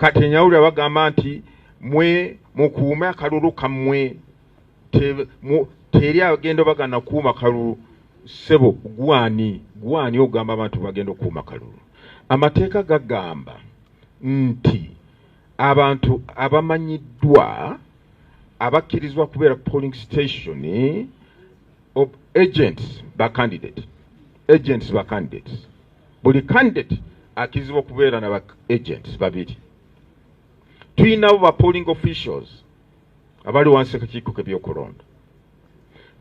Kati enyawulira bagamba nti mwe mukuume akalulu kammwe, teri agenda bagana kuuma kalulu. Ssebo gwani gwani ogamba abantu bagenda okukuuma kalulu? Amateeka gagamba nti abantu abamanyiddwa abakkirizibwa kubeera ku polling station, agents ba candidate, agents ba candidates, buli candidate akkirizibwa okubeera na ba agents babiri. Tuyinabo ba polling officials abali wansi akakiiko k'ebyokulonda,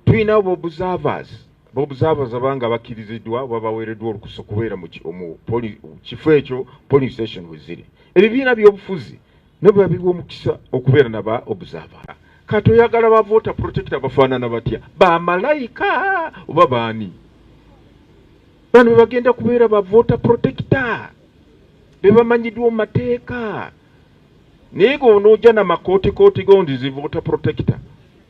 tuyinawo ba observers, ba observers abanga bakkiriziddwa oba baweereddwa olukusa okubeera mu kifo ekyo polling station we ziri. Ebibiina by'obufuzi nabyo babiwa omukisa okubeera naba observer. Kati oyagala ba voter protector bafaanana batya? Bamalayika oba baani? Bano be bagenda kubeera ba voter protector, be bamanyiddwa mu mateeka. Naye g'onoojja namakootikooti gondi zi voter protector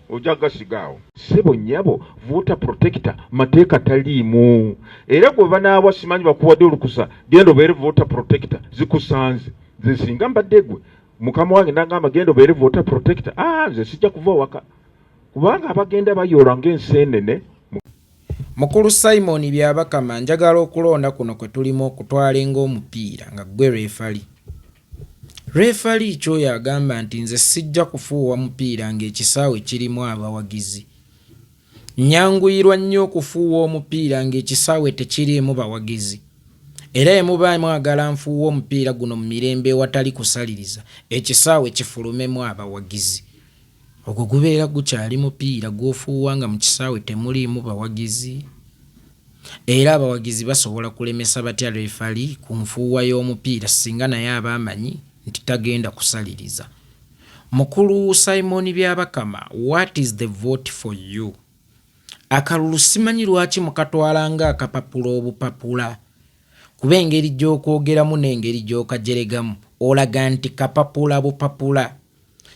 ojja gasigaawo. Ssebo nnyabo, voter protector mateeka taliimu, era gwe banaawa simanyi bakuwadde olukusa genda obeere voter protector, zikusanze. Nze singa mbadde gwe mukama wange nagamba genda obeere voter protector, ah, nze sijja kuva waka, kubanga abagenda bayoola ng'enseenene. Mukulu Simon Byabakama, njagala okulonda kuno kwe tulimu okutwale ng'omupiira nga ggwe reefali. Reefali kyoyo agamba nti nze sijja kufuuwa mupiira ng'ekisaawe kirimu abawagizi. Nnyanguyirwa nnyo okufuuwa omupiira ng'ekisaawe tekiriimu bawagizi. Era bwe muba mwagala nfuuwe omupiira guno mu mirembe ewatali kusaliriza, ekisaawe kifulumemu abawagizi. Ogwo gubeera gukyali mupiira gw'ofuuwa nga mu kisaawe temuliimu bawagizi? Era abawagizi basobola kulemesa batya reefali ku nfuuwa y'omupiira singa naye aba amanyi nti tagenda kusaliriza? Mukulu Simon Byabakama, what is the vote for you? Akalulu simanyi lwaki mukatwala nga akapapula obupapula, kuba engeri gy'okwogeramu n'engeri gy'okajeregamu olaga nti kapapula bupapula.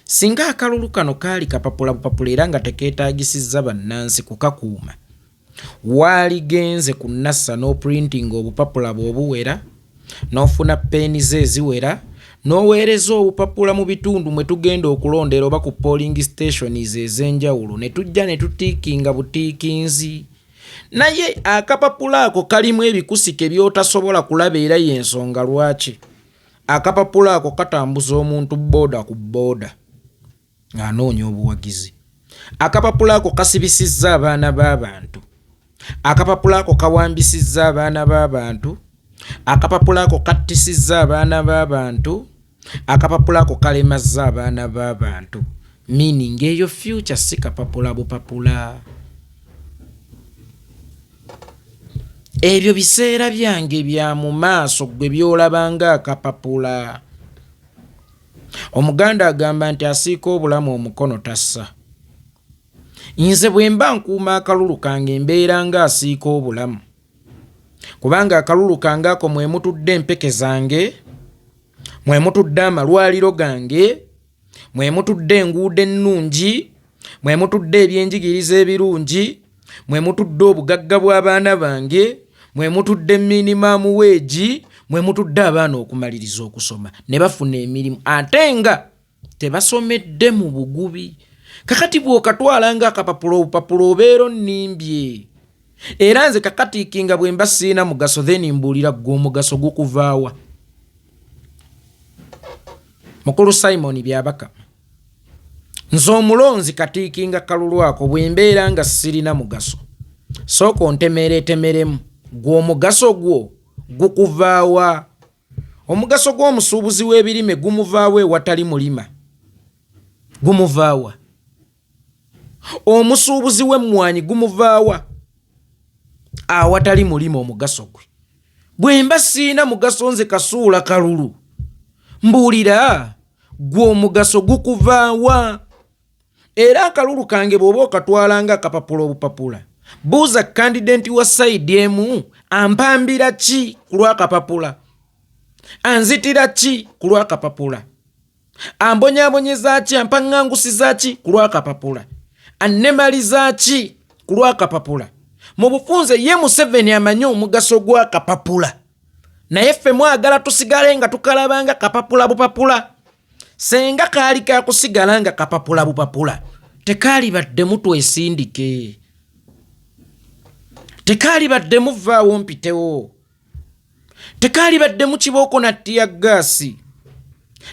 Singa akalulu kano kaali kapapula bupapula era nga tekeetaagisizza bannansi kukakuuma, waaligenze ku Nassa n'oprintinga obupapula bwo obuwera, n'ofuna peeni zo eziwera, n'oweereza obupapula mu bitundu mwe tugenda okulondera oba ku polling stations ez'enjawulo ne tujja ne tutiikinga butiikinzi. Naye akapapula ako kalimu ebikusike by'otasobola kulaba era y'ensonga lwaki akapapula ako katambuza omuntu booda ku booda ng'anoonya obuwagizi. Akapapula ako kasibisizza abaana b'abantu. Akapapula ako kawambisizza abaana b'abantu. Akapapula ako kattisizza abaana b'abantu. Akapapula ako kalemazza abaana b'abantu. Meaning eyo future si kapapula bupapula. Ebyo biseera byange bya mu maaso ggwe by'olaba ng'akapapula. Omuganda agamba nti asiika obulamu omukono tassa. Nze bwe mba nkuuma akalulu kange mbeera ng'asiika obulamu, kubanga akalulu kange ako mwe mutudde empeke zange, mwe mutudde amalwaliro gange, mwe mutudde enguudo ennungi, mwe mutudde ebyenjigiriza ebirungi, mwe mutudde obugagga bw'abaana bange, mwe mutudde minimum wage, mwe mutudde abaana okumaliriza okusoma ne bafuna emirimu ate nga tebasomedde mu bugubi. Kakati bw'okatwala ng'akapapula obupapula obeera onnimbye. Era nze kakatiikinga bwe mba sirina mugaso then mbuulira ggwe omugaso gukuvaawa. Mukulu Simon Byabakama, nze omulonzi katiikinga kalulu ako bwe mbeera nga sirina mugaso sooka ontemereetemeremu ggwe omugaso gwo gukuvaawa. Omugaso gw'omusuubuzi w'ebirime gumuvaawa ewatali mulima? Gumuvaawa? Omusuubuzi w'emmwanyi gumuvaawa awatali mulima omugaso gwe? Bwe mba sirina mugaso nze kasuula kalulu, mbuulira ggwe omugaso gukuvaawa? Era akalulu kange bw'oba okatwala nga akapapula obupapula, buuza kandidenti wa sayidi emu ampambira ki ku lw'akapapula, anzitira ki ku lw'akapapula, ambonyaabonyeza ki, ampaŋŋangusiza ki ku lw'akapapula, annemaliza ki ku lw'akapapula. Mu bufunze ye Museveni amanyi omugaso gw'akapapula. Naye ffe mwagala tusigale nga tukalabanga kapapula bupapula. Senga kaali kakusigala nga kapapula bupapula, tekaali baddemu twesindike, tekaali baddemu vaawo mpitewo, tekaali baddemu kibooko na ttiyaggaasi,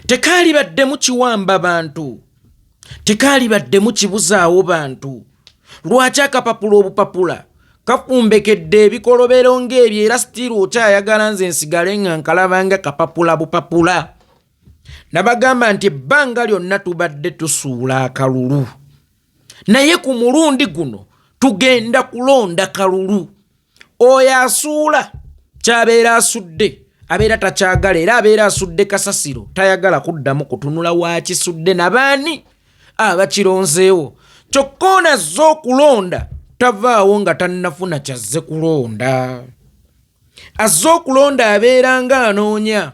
tekaali baddemu kiwamba bantu, tekaali baddemu kibuzaawo bantu. Lwaki akapapula obupapula kafumbekedde ebikolobero ng'ebyo, era sitiiru okyayagala nze nsigale nga nkalaba nga kapapula bupapula? Nabagamba nti ebbanga lyonna tubadde tusuula akalulu, naye ku mulundi guno tugenda kulonda kalulu. Oyo asuula kyabeera asudde abeera takyagala, era abeera asudde kasasiro, tayagala kuddamu kutunula wakisudde nabaani abakironzeewo. Kyokka ono azze okulonda tavaawo nga tannafuna kyazze kulonda. Azze okulonda abeera nga anoonya.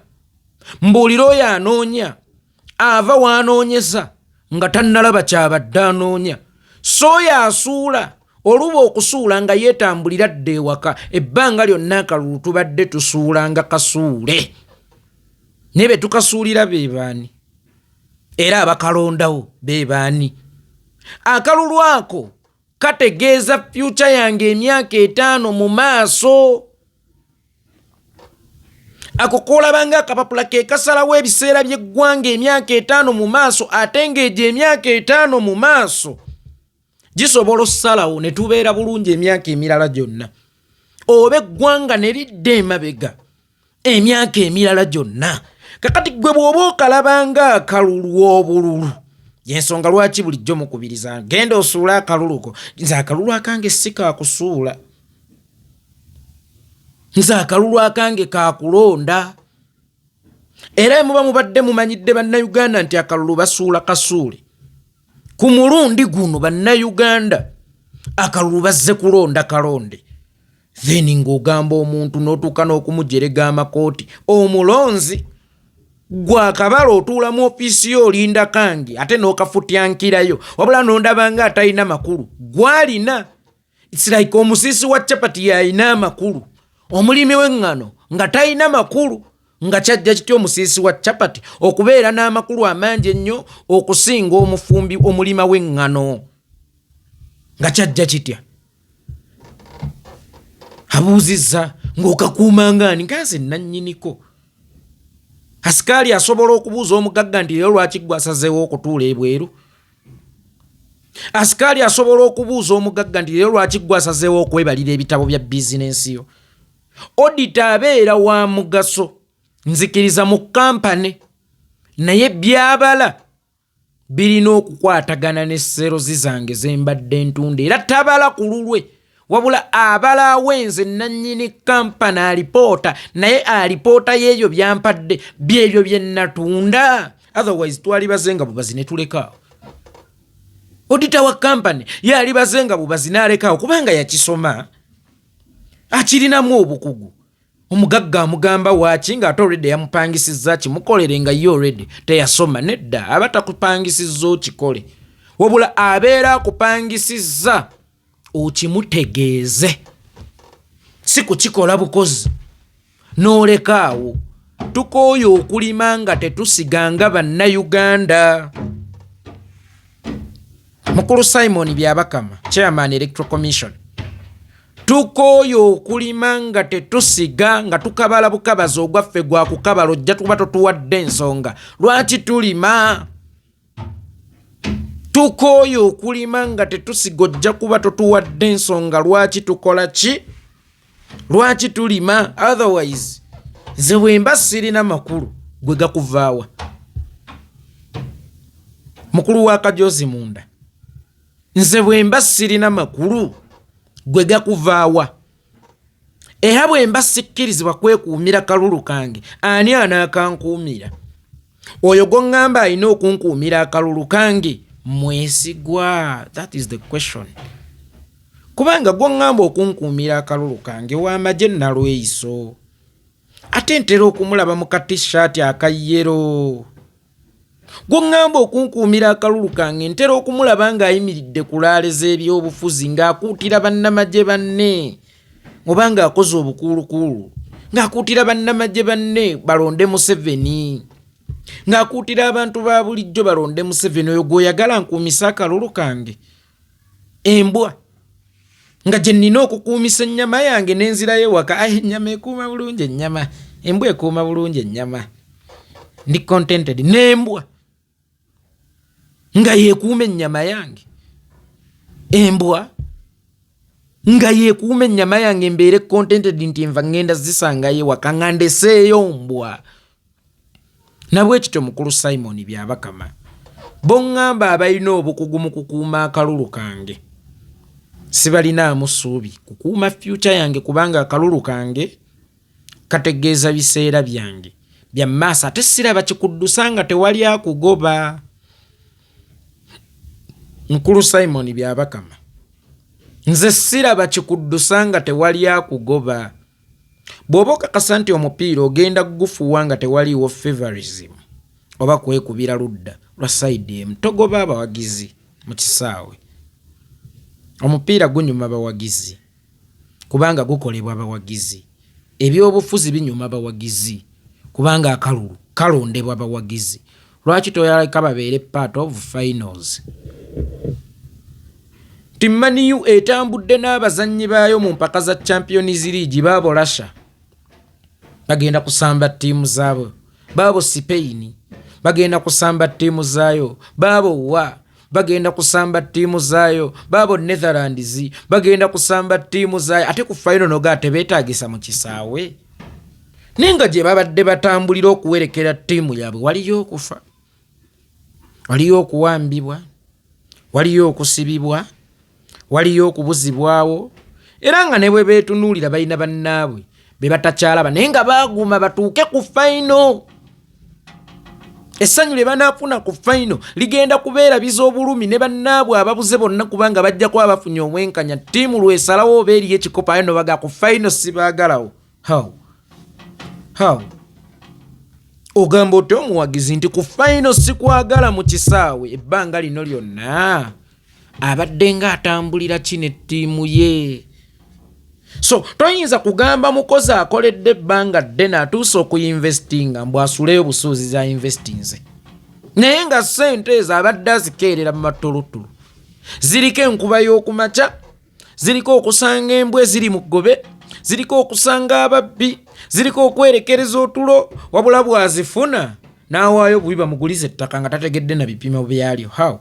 Mbuulira, oyo anoonya ava w'anoonyeza nga tannalaba kyabadde anoonya? So oyo asuula oluba okusuula nga yeetambulira dda ewaka. Ebbanga lyonna akalulu tubadde tusuulanga kasuule, naye be tukasuulira be baani? Era abakalondawo be baani? Akalulu ako kategeeza future yange emyaka 5 mu maaso. Ako kolabanga akapapula ke kasalawo ebiseera by'eggwanga emyaka 5 mu maaso, ate ng'egyo emyaka 5 mu maaso gisobola ossalawo ne tubeera bulungi emyaka emirala gyonna, oba eggwanga ne lidda emabega emyaka emirala gyonna. Kakati gwe bw'oba okalabanga akalulu obululu, yensonga lwaki bulijjo mukubiriza genda osuule akaluluko. Nze akalulu akange si kakusuula, nze akalulu akange kakulonda. Era muba mubadde mumanyidde bannayuganda nti akalulu basuula kasuule. Ku mulundi guno bannayuganda akalulu bazze kulonda kalonde. Then ng'ogamba omuntu n'otuuka n'okumujerega amakooti, omulonzi gwakabala otuula mu ofiisi yo olinda kange, ate n'okafutyankirayo, wabula n'ondaba nga atalina makulu gwalina. It's like omusiisi wa capati yalina amakulu, omulimi w'eŋŋano nga talina makulu. Nga kyajja kitya omusiisi wa capati okubeera n'amakulu amangi ennyo okusinga omufumbi omulima w'eŋŋano? Nga kyajja kitya? Abuuzizza ng'okakuumangaani nga nze nannyiniko. Asikaali asobola okubuuza omugagga nti leero lwaki gwe asazeewo okutuula ebweru? Asikaali asobola okubuuza omugagga nti leero lwaki gwe asazeewo okwebalira ebitabo bya bizinensi yo? Auditor abeera wa mugaso, nzikiriza, mu kampane, naye byabala birina okukwatagana ne sales zange zembadde ntunda. Era tabala ku lulwe, wabula abala awenze nannyini kampani alipoota, naye alipoota y'ebyo byampadde byebyo bye natunda. Otherwise twalibaze nga bubazi ne tulekaawo. Auditor wa kampani yalibaze nga bubazi n'alekaawo, kubanga yakisoma, akirinamu obukugu. Omugagga amugamba waaki ng'ate already yamupangisizza kimukolere, nga ye already teyasoma? Nedda, aba takupangisizza okikole, wabula abeera akupangisizza okimutegeeze, si kukikola bukozi n'oleka awo. Tukooye okulima nga tetusiganga bannayuganda. Mukulu Simon Byabakama, chairman Electoral Commission, tukooye okulima nga tetusiga, nga tukabala bukabazi. Ogwaffe gwa kukabala, ojja tuba totuwadde ensonga lwaki tulima. Tukooye okulima nga tetusiga, ojja kuba totuwadde ensonga lwaki tukola ki, lwaki tulima. Otherwise nze bwe mba sirina makulu, gwe gakuvaawa? Mukulu wa kajozi munda, nze bwe mba sirina makulu, gwe gakuvaawa? Era bwe mba sikkirizibwa kwekuumira kalulu kange, ani anaakankuumira? Oyo gwoŋŋamba alina okunkuumira akalulu kange mwesigwa? That is the question. Kubanga gwoŋŋamba okunkuumira akalulu kange w'amagye nalweyiso, ate ntera okumulaba mu katishaati aka yellow. Gwoŋŋamba okunkuumira akalulu kange ntera okumulaba ng'ayimiridde ku laale z'ebyobufuzi ng'akuutira bannamagye banne, oba ng'akoze obukuulukuulu. Ng'akuutira bannamagye banne balonde Museveni, ng'akuutira abantu ba bulijjo balonde Museveni. Oyo gw'oyagala nkuumise akalulu kange, embwa nga gye nnina okukuumisa ennyama yange n'enzirayo ewaka. Ayi, ennyama ekuuma bulungi ennyama, embwa ekuuma bulungi ennyama, ndi contented n'embwa nga yeekuuma ennyama yange, embwa nga yeekuuma ennyama yange, mbeere contented nti enva ŋŋenda zisangayo ewaka nga ndeseeyo mbwa. Nabwe kityo, mukulu Simon Byabakama, boŋŋamba abalina obukugu mu kukuuma akalulu kange, sibalinaamu ssuubi kukuuma future yange, kubanga akalulu kange kategeeza biseera byange bya maaso, ate siraba kikuddusa nga tewali akugoba. Mukulu Simon Byabakama, nze siraba kikuddusa nga tewali akugoba. Bw'oba okakasa nti omupiira ogenda kugufuuwa nga tewaliiwo favorism oba kwekubira ludda lwa side emu, togoba abawagizi mu kisaawe. Omupiira gunyuma bawagizi kubanga gukolebwa bawagizi. Ebyobufuzi binyuma bawagizi kubanga akalulu kalondebwa bawagizi. Lwaki toyaleka babeere part of finals? Nti Man U etambudde n'abazannyi baayo mu mpaka za Champions League. Baabo Russia bagenda kusamba ttiimu zaabwe, baabo Spain bagenda kusamba ttiimu zaayo, baabo wa bagenda kusamba ttiimu zaayo, baabo Netherlands bagenda kusamba ttiimu zaayo, ate ku final noga tebeetagisa mu kisaawe. Naye nga gye babadde batambulira okuwerekera ttiimu yaabwe, waliyo okufa, waliyo okuwambibwa, waliyo okusibibwa, waliyo okubuzibwawo, era nga ne bwe beetunuulira balina bannaabwe be batakyalaba, naye nga baaguma batuuke ku final. Essanyu lye banaafuna ku final ligenda kubeerabiza obulumi ne bannaabwe ababuze bonna, kubanga bajja kuba bafunye obwenkanya. Ttiimu lwesalawo oba eriyo ekikopo, aye nobaga ku final sibaagalawo. How ogamba otya omuwagizi nti ku final sikwagala mu kisaawe? Ebbanga lino lyonna abadde ng'atambulira ki ne ttiimu ye? So toyinza kugamba mukozi akoledde ebbanga ddene atuuse okuinvestinga mbu asuleyo busuuzi za investinze, naye nga ssente ezo abadde azikeerera mu matulutulu, ziriko enkuba y'okumakya, ziriko okusanga embwa eziri mu ggobe, ziriko okusanga ababbi, ziriko okwerekereza otulo, wabula bw'azifuna n'awaayo bubi bamugulize ettaka nga tategedde na bipimo byalyo. How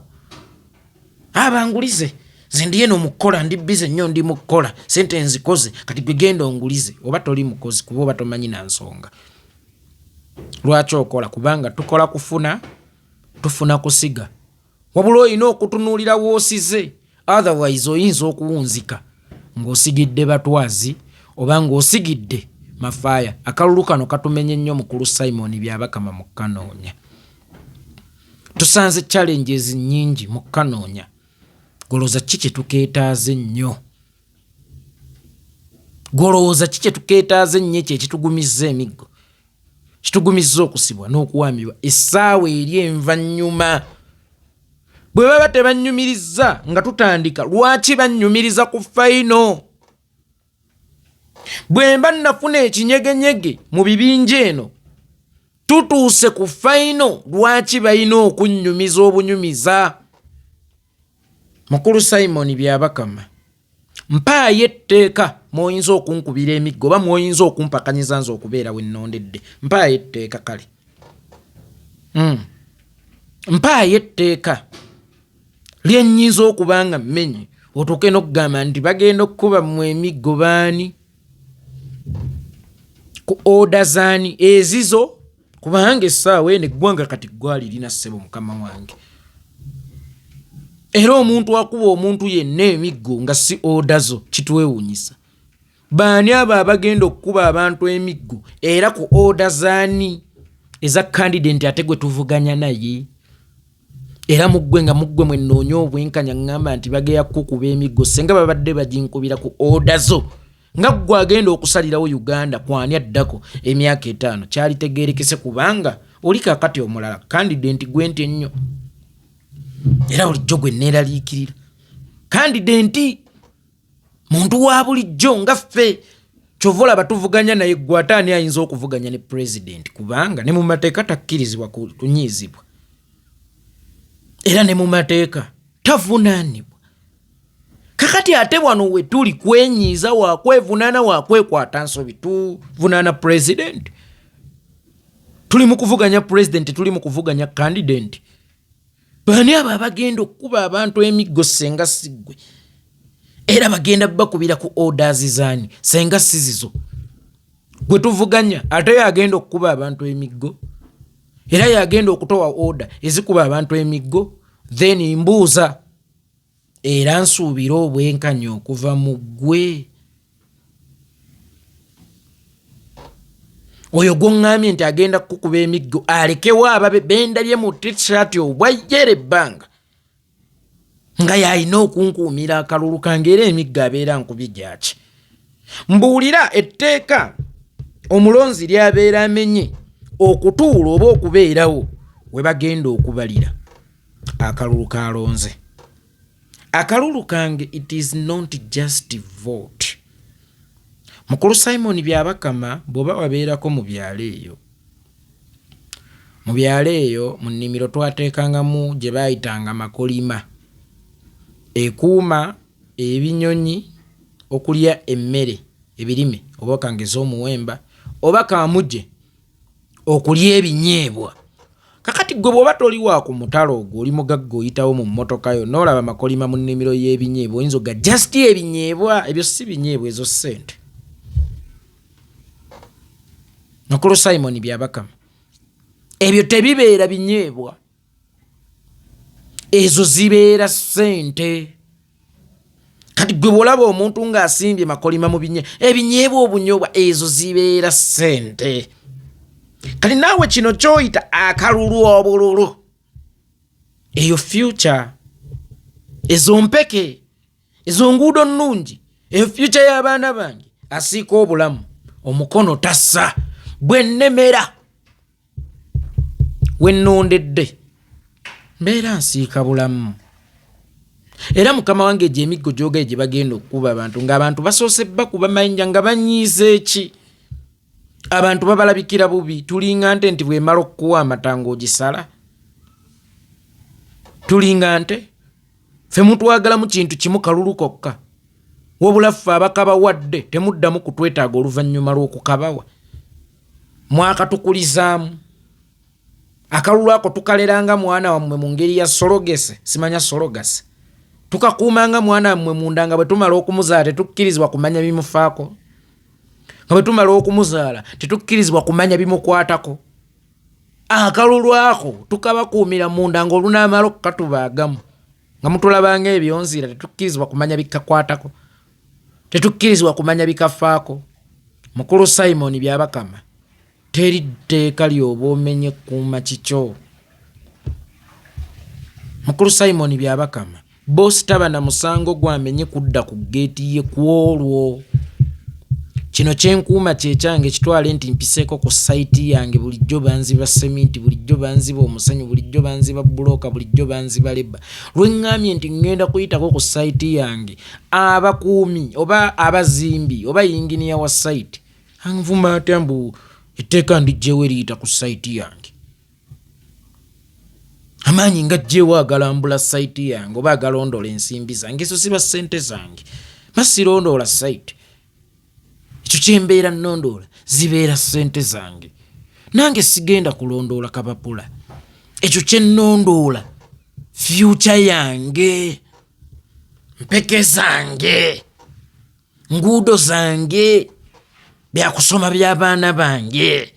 abangulize nze ndi eno mukukola, ndi busy nnyo, ndi mukukola, sente nzikoze, kati gwe genda ongulize. Oba toli mukozi, kuba oba tomanyi na nsonga lwaki okola, kubanga tukola kufuna, tufuna kusiga, wabula olina okutunuulira woosize, otherwise oyinza okuwunzika ng'osigidde batwazi oba ng'osigidde mafaaya. Akalulu kano katumenye nnyo, mukulu Simon Byabakama. Mu kanoonya tusanze challenges nnyingi. Mu kanoonya golowooza ki kye tukeetaaze ennyo? Golowooza ki kye tukeetaaze ennyo ekyo ekitugumizza emiggo, kitugumizza okusibwa n'okuwambibwa essaawa eri envannyuma? Bwe baba tebanyumiriza nga tutandika, lwaki banyumiriza ku final? Bwe mba nafuna ekinyegenyege mu bibinja eno, tutuuse ku final, lwaki balina okunnyumiza obunyumiza? Mukulu Simon Byabakama, mpaayo etteeka mwoyinza okunkubira emiggo oba mwoyinza okumpakanyiza nze okubeera we nnondedde. Mpaayo etteeka kale. Mpaayo etteeka lyennyinza okuba nga mmenye otuuke n'okugamba nti bagenda okukuba mmwe emiggo. Baani? Ku order zaani ezizo? Kubanga essaawa eno eggwanga kati gwalirina, ssebo mukama wange, era omuntu akuba omuntu yenna emiggo nga si order zo kitwewunyisa. Baani abo abagenda okukuba abantu emiggo, era ku order zaani eza candidate ate gwe tuvuganya naye? Era muggwe nga muggwe mwenoonya obwenkanya, ŋŋamba nti bageya kukuba emiggo senga babadde baginkubira ku order zo nga ggwe agenda okusalirawo Uganda kwani addako emyaka 5, kyalitegerekese, kubanga oli kakati omulala candidate gwe nti ennyo era bulijjo gwe neeraliikirira, candidate muntu wa bulijjo nga ffe. Kyova olaba tuvuganya naye gwe ate ani ayinza okuvuganya ne pulezidenti kubanga ne mu mateeka takkirizibwa kunyiizibwa era ne mu mateeka tavunaanibwa. Kakati ate wano we tuli kwenyiiza wakwevunaana wakwekwata nsobi tuvunaana pulezidenti. Tuli mu kuvuganya pulezidenti, tuli mu kuvuganya kandidenti. Baani abo abagenda okukuba abantu emiggo senga siggwe? Era bagenda bakubira ku orders zaani senga si zizo? Gwe tuvuganya ate yagenda okukuba abantu emiggo, era yagenda okutowa order ezikuba abantu emiggo. Then mbuuza era nsuubira obwenkanya okuva mu ggwe oyo gwoŋŋambye nti agenda kukukuba emiggo alekewo ababe bendabye mu t-shirt obwajjera ebbanga nga yalina okunkuumira akalulu kange, era emiggo abeera nkubye gyaki? Mbuulira etteeka omulonzi lyabeera amenye okutuula oba okubeerawo we bagenda okubalira akalulu kalonze. Akalulu kange, it is not just vote. Mukulu Simon Byabakama, bw'oba wabeerako mu byalo eyo, mu byalo eyo mu nnimiro twateekangamu gye baayitanga makolima ekuuma ebinyonyi okulya emmere, ebirime, oba kangeze omuwemba oba kamuje okulya ebinyeebwa. Kakati gwe bw'oba toli wa ku mutala ogwo, oli mugagga, oyitawo mu mmotoka yo n'olaba makolima mu nnimiro y'ebinyeebwa, oyinza oga just ebinyeebwa ebyo si binyeebwa, ezo ssente. Mukulu Simon Byabakama, ebyo tebibeera binyeebwa, ezo zibeera ssente. Kati gwe bw'olaba omuntu ng'asimbye makolima mu binye ebinyeebwa obunyobwa, ezo zibeera ssente. Kati naawe kino ky'oyita akalulu obululu, eyo future, ezo mpeke, ezo nguudo nnungi, eyo future y'abaana bange. Asiika obulamu omukono tassa bwe nnemera wennondedde mbeera nsiika bulamu. Era mukama wange, egyo emiggo gyogaye gye bagenda okukuba abantu, ng'abantu basoose bakuba mayinja nga banyiiza eki, abantu babalabikira bubi. Tulinga nte nti bwemala okukuwa amata ng'ogisala, tulinga nte. Ffe mutwagalamu kintu kimu, kalulu kokka. Wabula ffe abakabawadde temuddamu kutwetaaga oluvannyuma lw'okukabawa. Mwakatukulizaamu akalulu ako, tukaleranga mwana wammwe mu ngeri ya surrogacy, simanya surrogacy, tukakuumanga mwana wammwe munda, nga bwe tumala okumuzaala tetukkirizibwa kumanya bimufaako, nga bwe tumala okumuzaala tetukkirizibwa kumanya bimukwatako. Akalulu ako tukabakuumira munda, ng'olunaamala okukatubaagamu nga mutulabanga ebyonziira, tetukkirizibwa kumanya bikakwatako, tetukkirizibwa kumanya bikafaako. Mukulu Simon Byabakama, teri tteeka lyoba omenye kuuma kikyo. Mukulu Simon Byabakama, boosi taba na musango gwamenye kudda ku geeti ye ku olwo. Kino kyenkuuma kyekyange, kitwale nti mpiseeko ku site yange. Bulijjo banziba seminti, bulijjo banziba omusenyu, bulijjo banziba bulooka, bulijjo banziba labour. Lweŋŋambye nti ŋŋenda kuyitako ku site yange, abakuumi oba abazimbi oba yinginiya wa site anvuma atya mbu etteeka ndijjewo eriyita ku site yange? Amaanyi nga jjewo agalambula site yange oba agalondoola ensimbi zange, ezo ziba ssente zange, basirondoola site. Ekyo kyembeera nnondoola zibeera ssente zange, nange sigenda kulondoola kabapula. Ekyo kyennondoola future yange, mpeke zange, nguudo zange, byakusoma by'abaana bange.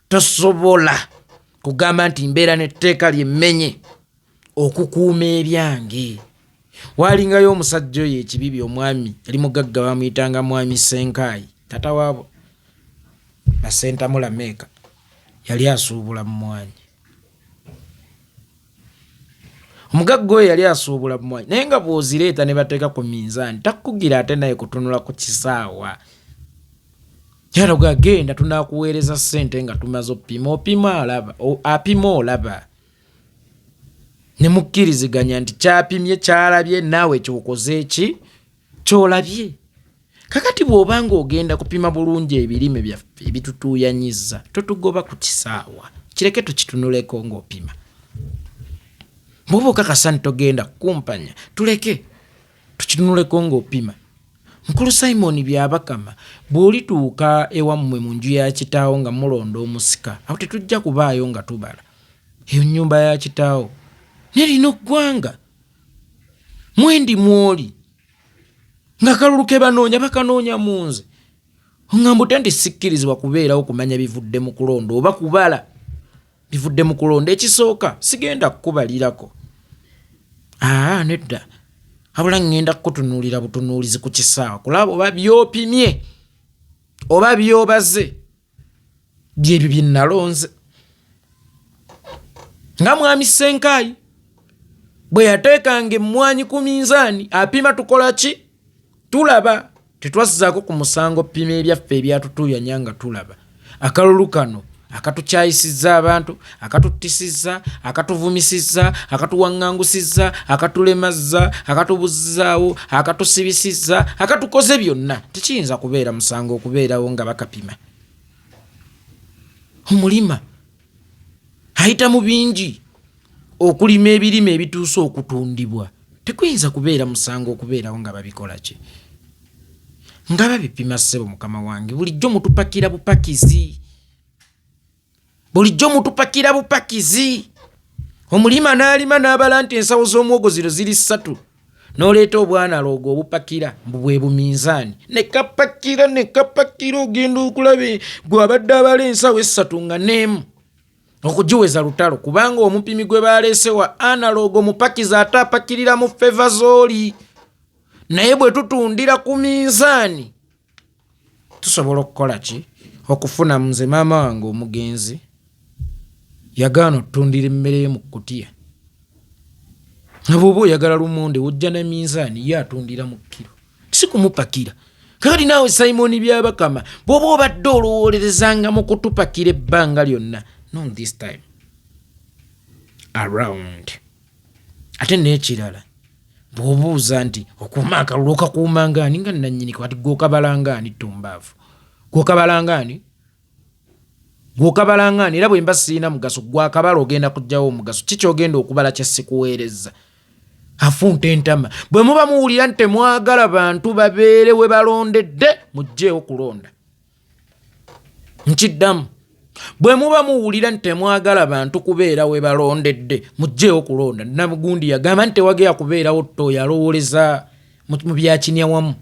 Tosobola kugamba nti mbeera n'etteeka lyemmenye okukuuma ebyange. Waalingayo omusajja oyo ekibibi, omwami yali mugagga, bamuyitanga Mwami Senkaayi, tata waabo Basentamu Lameeka, yali asuubula mmwanyi. Omugagga oyo yali asuubula mmwanyi, naye nga bw'ozireeta ne bateeka ku minzaani takugira ate naye kutunula ku kisaawa. Yalaga genda tunakuweereza ssente nga tumaze opima, opima alaba, apima olaba, ne mukkiriziganya nti kyapimye kyalabye, naawe kyokoze ki kyolabye. Kakati bw'oba ng'ogenda kupima bulungi ebirime byaffe ebitutuuyanyizza, totugoba ku kisaawa, kireke tukitunuleko ng'opima. Bw'oba okakasa nti togenda kukumpanya, tuleke tukitunuleko ng'opima. Mukulu Simon Byabakama, bw'olituuka ewammwe mu nju ya kitaawo nga mulonda omusika, awo tetujja kubaayo nga tubala. Eyo nnyumba ya kitaawo. Naye lino ggwanga mwendi mw'oli nga kalulu ke banoonya bakanoonya mu nze. Oŋŋamba otya nti sikkirizibwa kubeerawo kumanya bivudde mu kulonda oba kubala bivudde mu kulonda? Ekisooka sigenda kukubalirako. Aa, nedda, wabula ŋŋenda kukutunuulira butunuulizi ku kisaawe kulaba oba by'opimye oba by'obaze byebyo bye nnalonze. Nga Mwami Ssenkaayi bwe yateekanga emmwanyi ku minzaani apima tukola ki? Tulaba. Tetwazzaako ku musango pima ebyaffe ebyatutuuyanya nga tulaba. Akalulu kano akatukyayisizza abantu, akatuttisizza, akatuvumisizza, akatuwaŋŋangusizza, akatulemazza, akatubuzzaawo, akatusibisizza, akatukoze byonna, tekiyinza kubeera musango okubeerawo nga bakapima. Omulima ayita mu bingi okulima ebirime ebituuse okutundibwa, tekuyinza kubeera musango okubeerawo nga babikola ki? Nga babipima. Ssebo mukama wange, bulijjo mutupakira bupakizi, bulijjo mutupakira bupakizi. Omulima n'alima n'abala nti ensawo z'omuwogo zino ziri ssatu, n'oleeta obwanaloogo obupakira mbu bwe buminzaani, ne kapakira ne kapakira, ogenda okulaba gwe abadde abala ensawo essatu nga n'emu okugiweza lutalo, kubanga omupimi gwe baleese wa analogo mupakizi ate apakirira mu feva z'oli. Naye bwe tutundira ku minzaani tusobola okukola ki? Okufuna. Nze maama wange omugenzi yagaana otutundira emmere ye mu kkutiya, nga bw'oba oyagala lumonde wojja na minzaani, ye atundira mu kkiro, si kumupakira. Kakati naawe Simoni Byabakama, bw'oba obadde olowoolerezanga mu kutupakira ebbanga lyonna, not this time around. Ate n'ekirala, bw'obuuza nti okuuma akalulu okakuuma ngaani nga nannyiniko, ati gwe okabalanga ani? Ttumbaavu, gwe okabalanga ani? Gwe okabalanga ani? Era bwe mba sirina mugaso, gwe akabala ogenda kuggyawo omugaso ki kyogenda okubala kye sikuweerezza? Afunta entama. Bwe muba muwulira nti temwagala bantu babeere we balondedde, muggyeewo kulonda. Nkiddamu, bwe muba muwulira nti temwagala bantu kubeera we balondedde, muggyeewo kulonda. Namugundi yagamba nti tewagenda kubeerawo ttooyo alowooleza mu byakinya wamu.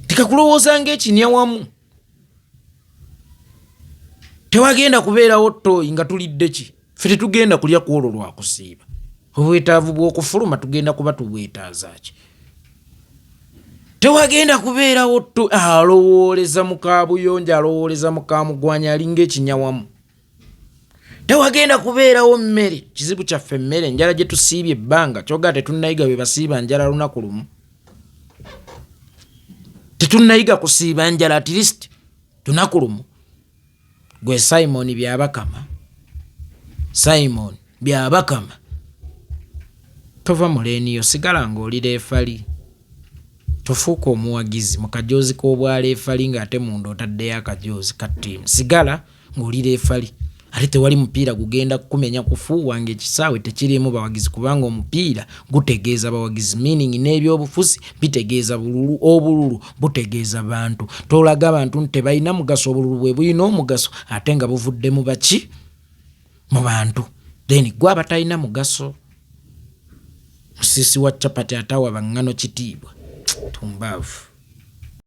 Tekakulowooza ng'ekinya wamu, tewagenda kubeerawo ttooyi nga tulidde ki? Ffe tetugenda kulya ku olwo lwakusiiba. Obwetaavu bw'okufuluma tugenda kuba tubwetaaza ki? Tewagenda kubeerawo tto alowooleza mu kaabuyonjo, alowooleza mu kamugwanya, alinga ekinya wamu. Tewagenda kubeerawo mmere. Kizibu kyaffe emmere, enjala gye tusiibye ebbanga kyogaa tetunnayiga bwe basiiba njala lunaku lumu, tetunnayiga kusiiba njala at least lunaku lumu. Gwe Simon Byabakama, Simon Byabakama, tova mu lane yo, sigala ng'oli referee, tofuuka omuwagizi mu kajoozi k'obwaleefali ng'ate munda otaddeyo akajoozi ka ttiimu. Sigala ng'oli referee, ate tewali mupiira gugenda kukumenya kufuuwa ng'ekisaawe tekiriimu bawagizi, kubanga omupiira gutegeeza bawagizi, meaning n'ebyobufuzi bitegeeza bululu, obululu butegeeza bantu. Tolaga bantu nti tebalina mugaso, obululu bwe bulina omugaso ate nga buvudde mu baki? Mu bantu. Then gwe abatalina mugaso, musiisi wa capati atawa baŋŋano kitiibwa, tumbaavu.